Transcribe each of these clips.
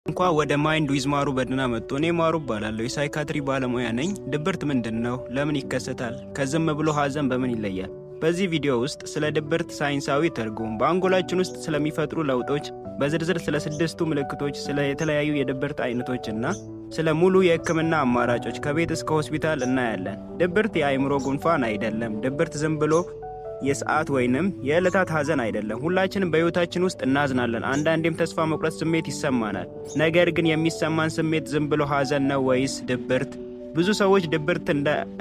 እንኳን ወደ Mind with ማሩ በደህና መጡ። እኔ ማሩ እባላለሁ፣ የ psychiatry ባለሙያ ነኝ። ድብርት ምንድን ነው? ለምን ይከሰታል? ከዝም ብሎ ሀዘን በምን ይለያል? በዚህ ቪዲዮ ውስጥ ስለ ድብርት ሳይንሳዊ ትርጉም፣ በአንጎላችን ውስጥ ስለሚፈጥሩ ለውጦች፣ በዝርዝር ስለ ስድስቱ ምልክቶች፣ ስለ የተለያዩ የድብርት አይነቶች እና ስለ ሙሉ የሕክምና አማራጮች ከቤት እስከ ሆስፒታል እናያለን። ድብርት የአእምሮ ጉንፋን አይደለም። ድብርት ዝም ብሎ የሰዓት ወይንም የዕለታት ሀዘን አይደለም። ሁላችንም በሕይወታችን ውስጥ እናዝናለን። አንዳንዴም ተስፋ መቁረጥ ስሜት ይሰማናል። ነገር ግን የሚሰማን ስሜት ዝም ብሎ ሀዘን ነው ወይስ ድብርት? ብዙ ሰዎች ድብርት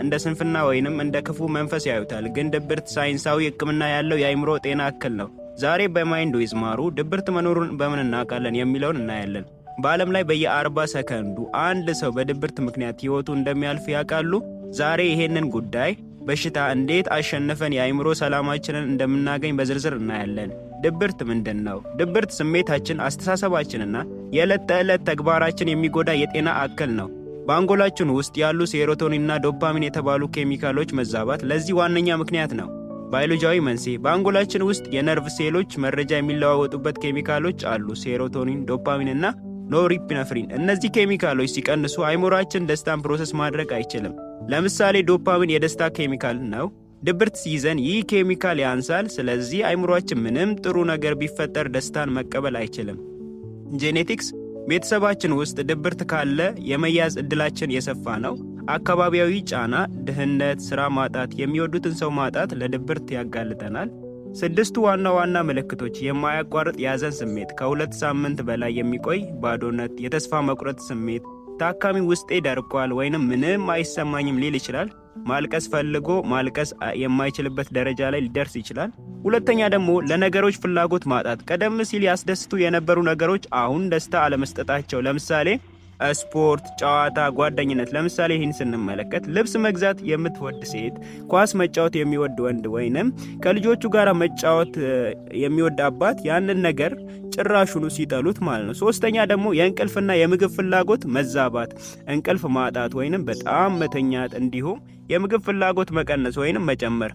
እንደ ስንፍና ወይንም እንደ ክፉ መንፈስ ያዩታል። ግን ድብርት ሳይንሳዊ ሕክምና ያለው የአእምሮ ጤና እክል ነው። ዛሬ በ Mind with ማሩ ድብርት መኖሩን በምን እናውቃለን የሚለውን እናያለን። በዓለም ላይ በየ40 ሰከንዱ አንድ ሰው በድብርት ምክንያት ሕይወቱ እንደሚያልፍ ያውቃሉ? ዛሬ ይሄንን ጉዳይ በሽታ እንዴት አሸንፈን የአእምሮ ሰላማችንን እንደምናገኝ በዝርዝር እናያለን። ድብርት ምንድን ነው? ድብርት ስሜታችን፣ አስተሳሰባችንና የዕለት ተዕለት ተግባራችን የሚጎዳ የጤና እክል ነው። በአንጎላችን ውስጥ ያሉ serotonin ና ዶፓሚን የተባሉ ኬሚካሎች መዛባት ለዚህ ዋነኛ ምክንያት ነው። ባዮሎጂያዊ መንስኤ፦ በአንጎላችን ውስጥ የነርቭ ሴሎች መረጃ የሚለዋወጡበት ኬሚካሎች አሉ። Serotonin፣ dopamine እና norepinephrine። እነዚህ ኬሚካሎች ሲቀንሱ አይምሯችን ደስታን process ማድረግ አይችልም። ለምሳሌ ዶፓሚን የደስታ ኬሚካል ነው። ድብርት ሲይዘን ይህ ኬሚካል ያንሳል። ስለዚህ አይምሯችን ምንም ጥሩ ነገር ቢፈጠር ደስታን መቀበል አይችልም። Genetics፦ ቤተሰባችን ውስጥ ድብርት ካለ የመያዝ ዕድላችን የሰፋ ነው። አካባቢያዊ ጫና፣ ድህነት፣ ስራ ማጣት፣ የሚወዱትን ሰው ማጣት ለድብርት ያጋልጠናል። ስድስቱ ዋና ዋና ምልክቶች፦ የማያቋርጥ የሐዘን ስሜት፣ ከ2 ሳምንት በላይ የሚቆይ ባዶነት፣ የተስፋ መቁረጥ ስሜት፣ ታካሚ ውስጤ ደርቋል ወይንም ምንም አይሰማኝም ሊል ይችላል። ማልቀስ ፈልጎ ማልቀስ የማይችልበት ደረጃ ላይ ሊደርስ ይችላል። ሁለተኛ ደግሞ ለነገሮች ፍላጎት ማጣት፣ ቀደም ሲል ያስደስቱ የነበሩ ነገሮች አሁን ደስታ አለመስጠታቸው። ለምሳሌ ስፖርት፣ ጨዋታ፣ ጓደኝነት። ለምሳሌ ይህን ስንመለከት ልብስ መግዛት የምትወድ ሴት፣ ኳስ መጫወት የሚወድ ወንድ ወይንም ከልጆቹ ጋር መጫወት የሚወድ አባት ያንን ነገር ጭራሹኑ ሲጠሉት ማለት ነው። ሶስተኛ ደግሞ የእንቅልፍና የምግብ ፍላጎት መዛባት፣ እንቅልፍ ማጣት ወይንም በጣም መተኛት፣ እንዲሁም የምግብ ፍላጎት መቀነስ ወይንም መጨመር።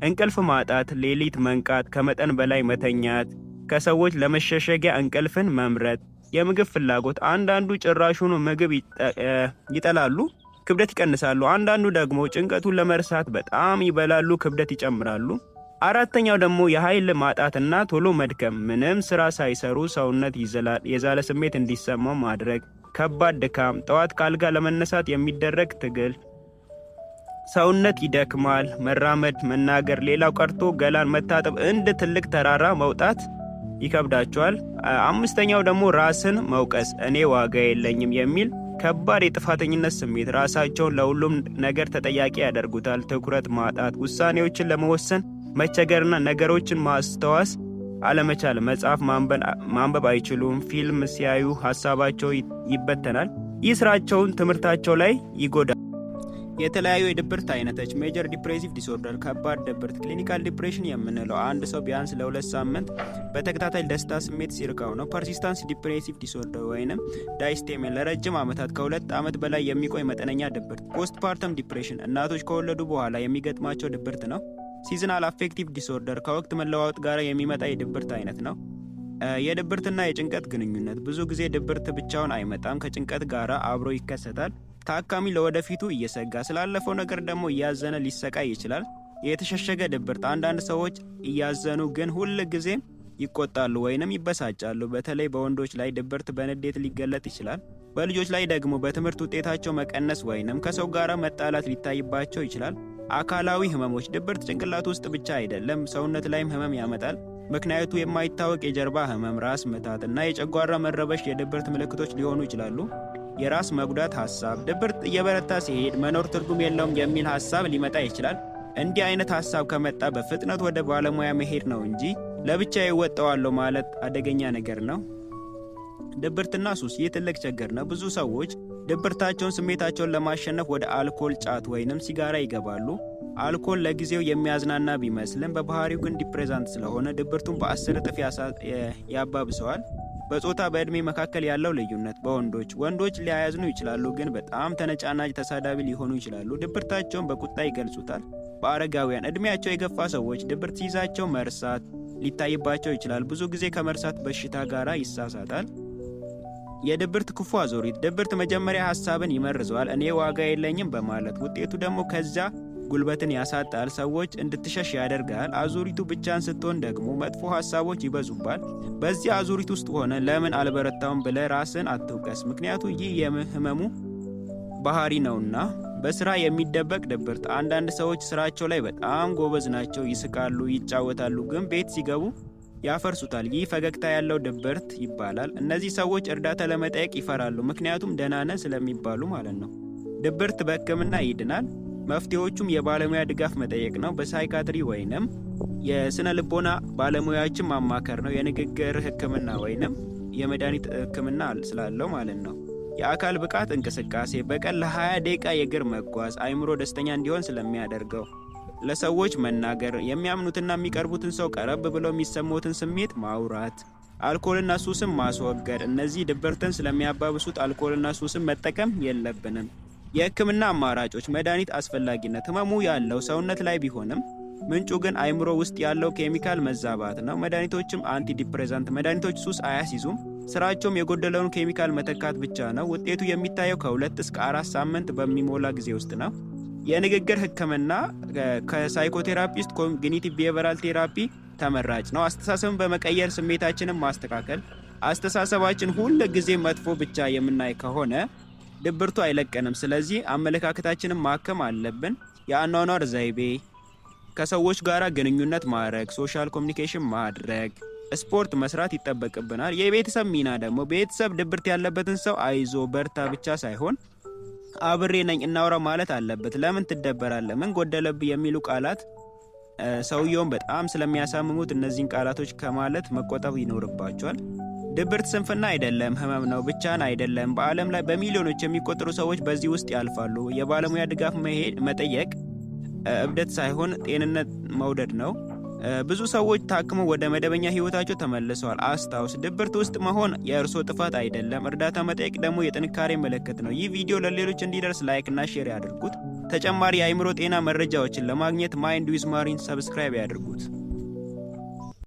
እንቅልፍ ማጣት፣ ሌሊት መንቃት፣ ከመጠን በላይ መተኛት፣ ከሰዎች ለመሸሸጊያ እንቅልፍን መምረጥ። የምግብ ፍላጎት፣ አንዳንዱ ጭራሹኑ ምግብ ይጠላሉ፣ ክብደት ይቀንሳሉ። አንዳንዱ ደግሞ ጭንቀቱን ለመርሳት በጣም ይበላሉ፣ ክብደት ይጨምራሉ። አራተኛው ደግሞ የኃይል ማጣትና ቶሎ መድከም፣ ምንም ስራ ሳይሰሩ ሰውነት የዛለ ስሜት እንዲሰማው ማድረግ፣ ከባድ ድካም፣ ጠዋት ከአልጋ ለመነሳት የሚደረግ ትግል፣ ሰውነት ይደክማል። መራመድ፣ መናገር፣ ሌላው ቀርቶ ገላን መታጠብ እንደ ትልቅ ተራራ መውጣት ይከብዳቸዋል። አምስተኛው ደግሞ ራስን መውቀስ፣ እኔ ዋጋ የለኝም የሚል ከባድ የጥፋተኝነት ስሜት፣ ራሳቸውን ለሁሉም ነገር ተጠያቂ ያደርጉታል። ትኩረት ማጣት፣ ውሳኔዎችን ለመወሰን መቸገርና ነገሮችን ማስታወስ አለመቻል፣ መጽሐፍ ማንበብ አይችሉም። ፊልም ሲያዩ ሀሳባቸው ይበተናል። ይህ ስራቸውን፣ ትምህርታቸው ላይ ይጎዳል። የተለያዩ የድብርት አይነቶች፦ Major depressive disorder፣ ከባድ ድብርት፣ clinical depression የምንለው አንድ ሰው ቢያንስ ለ2 ሳምንት በተከታታይ ደስታ ስሜት ሲርቀው ነው። Persistence depressive disorder ወይንም dysthymia፣ ለረጅም ዓመታት ከ2 ዓመት በላይ የሚቆይ መጠነኛ ድብርት። Postpartum depression እናቶች ከወለዱ በኋላ የሚገጥማቸው ድብርት ነው። Seasonal affective disorder ከወቅት መለዋወጥ ጋር የሚመጣ የድብርት አይነት ነው። የድብርትና የጭንቀት ግንኙነት፦ ብዙ ጊዜ ድብርት ብቻውን አይመጣም፣ ከጭንቀት ጋር አብሮ ይከሰታል። ታካሚ ለወደፊቱ እየሰጋ፣ ስላለፈው ነገር ደግሞ እያዘነ ሊሰቃይ ይችላል። የተሸሸገ ድብርት፦ አንዳንድ ሰዎች እያዘኑ ግን ሁል ጊዜም ይቆጣሉ ወይንም ይበሳጫሉ። በተለይ በወንዶች ላይ ድብርት በንዴት ሊገለጥ ይችላል። በልጆች ላይ ደግሞ በትምህርት ውጤታቸው መቀነስ ወይንም ከሰው ጋር መጣላት ሊታይባቸው ይችላል። አካላዊ ህመሞች፦ ድብርት ጭንቅላት ውስጥ ብቻ አይደለም፣ ሰውነት ላይም ህመም ያመጣል። ምክንያቱ የማይታወቅ የጀርባ ህመም፣ ራስ ምታት እና የጨጓራ መረበሽ የድብርት ምልክቶች ሊሆኑ ይችላሉ። የራስ መጉዳት ሀሳብ፦ ድብርት እየበረታ ሲሄድ መኖር ትርጉም የለውም የሚል ሀሳብ ሊመጣ ይችላል። እንዲህ አይነት ሀሳብ ከመጣ በፍጥነት ወደ ባለሙያ መሄድ ነው እንጂ ለብቻዬ እወጣዋለሁ ማለት አደገኛ ነገር ነው። ድብርትና ሱስ፦ ይህ ትልቅ ችግር ነው። ብዙ ሰዎች ድብርታቸውን፣ ስሜታቸውን ለማሸነፍ ወደ አልኮል፣ ጫት ወይንም ሲጋራ ይገባሉ። አልኮል ለጊዜው የሚያዝናና ቢመስልም በባህሪው ግን depressant ስለሆነ ድብርቱን በ10 እጥፍ ያባብሰዋል። በጾታ በዕድሜ መካከል ያለው ልዩነት፦ በወንዶች፣ ወንዶች ሊያዝኑ ይችላሉ፣ ግን በጣም ተነጫናጭ፣ ተሳዳቢ ሊሆኑ ይችላሉ። ድብርታቸውን በቁጣ ይገልጹታል። በአረጋውያን፣ እድሜያቸው የገፋ ሰዎች ድብርት ሲይዛቸው መርሳት ሊታይባቸው ይችላል። ብዙ ጊዜ ከመርሳት በሽታ ጋር ይሳሳታል። የድብርት ክፉ አዙሪት። ድብርት መጀመሪያ ሀሳብን ይመርዘዋል፣ እኔ ዋጋ የለኝም በማለት፣ ውጤቱ ደግሞ ከዛ ጉልበትን ያሳጣል፣ ሰዎች እንድትሸሽ ያደርጋል። አዙሪቱ ብቻን ስትሆን ደግሞ መጥፎ ሀሳቦች ይበዙባል። በዚህ አዙሪት ውስጥ ሆነ ለምን አልበረታውም ብለህ ራስን አትውቀስ፣ ምክንያቱ ይህ የህመሙ ባህሪ ነውና። በስራ የሚደበቅ ድብርት። አንዳንድ ሰዎች ስራቸው ላይ በጣም ጎበዝ ናቸው፣ ይስቃሉ፣ ይጫወታሉ፣ ግን ቤት ሲገቡ ያፈርሱታል። ይህ ፈገግታ ያለው ድብርት ይባላል። እነዚህ ሰዎች እርዳታ ለመጠየቅ ይፈራሉ፣ ምክንያቱም ደህና ነህ ስለሚባሉ ማለት ነው። ድብርት በሕክምና ይድናል። መፍትሄዎቹም የባለሙያ ድጋፍ መጠየቅ ነው። በ psychiatry ወይንም የስነ ልቦና ባለሙያዎችን ማማከር ነው። የንግግር ሕክምና ወይንም የመድኃኒት ሕክምና ስላለው ማለት ነው። የአካል ብቃት እንቅስቃሴ፣ በቀን ለ20 ደቂቃ የእግር መጓዝ አይምሮ ደስተኛ እንዲሆን ስለሚያደርገው። ለሰዎች መናገር፣ የሚያምኑትና የሚቀርቡትን ሰው ቀረብ ብለው የሚሰሙትን ስሜት ማውራት፣ አልኮልና ሱስን ማስወገድ። እነዚህ ድብርትን ስለሚያባብሱት አልኮልና ሱስን መጠቀም የለብንም። የህክምና አማራጮች፣ መድኃኒት አስፈላጊነት፣ ህመሙ ያለው ሰውነት ላይ ቢሆንም ምንጩ ግን አይምሮ ውስጥ ያለው ኬሚካል መዛባት ነው። መድኃኒቶችም antidepressant መድኃኒቶች ሱስ አያስይዙም። ስራቸውም የጎደለውን ኬሚካል መተካት ብቻ ነው። ውጤቱ የሚታየው ከ2 እስከ 4 ሳምንት በሚሞላ ጊዜ ውስጥ ነው። የንግግር ህክምና ከ psychotherapist cognitive behavioral therapy ተመራጭ ነው። አስተሳሰብን በመቀየር ስሜታችንን ማስተካከል። አስተሳሰባችን ሁል ጊዜ መጥፎ ብቻ የምናይ ከሆነ ድብርቱ አይለቀንም። ስለዚህ አመለካከታችንን ማከም አለብን። የአኗኗር ዘይቤ፣ ከሰዎች ጋር ግንኙነት ማድረግ፣ social communication ማድረግ፣ ስፖርት መስራት ይጠበቅብናል። የቤተሰብ ሚና ደግሞ ቤተሰብ ድብርት ያለበትን ሰው አይዞ በርታ ብቻ ሳይሆን አብሬ ነኝ፣ እናውራ ማለት አለበት። ለምን ትደበራለህ? ምን ጎደለብህ? የሚሉ ቃላት ሰውየውን በጣም ስለሚያሳምሙት እነዚህን ቃላቶች ከማለት መቆጠብ ይኖርባቸዋል። ድብርት ስንፍና አይደለም፣ ህመም ነው። ብቻን አይደለም። በዓለም ላይ በሚሊዮኖች የሚቆጠሩ ሰዎች በዚህ ውስጥ ያልፋሉ። የባለሙያ ድጋፍ መሄድ መጠየቅ እብደት ሳይሆን ጤንነት መውደድ ነው። ብዙ ሰዎች ታክመው ወደ መደበኛ ህይወታቸው ተመልሰዋል። አስታውስ፣ ድብርት ውስጥ መሆን የእርሶ ጥፋት አይደለም። እርዳታ መጠየቅ ደግሞ የጥንካሬ ምልክት ነው። ይህ ቪዲዮ ለሌሎች እንዲደርስ like እና share ያድርጉት። ተጨማሪ የአእምሮ ጤና መረጃዎችን ለማግኘት Mind with ማሪን subscribe ያድርጉት።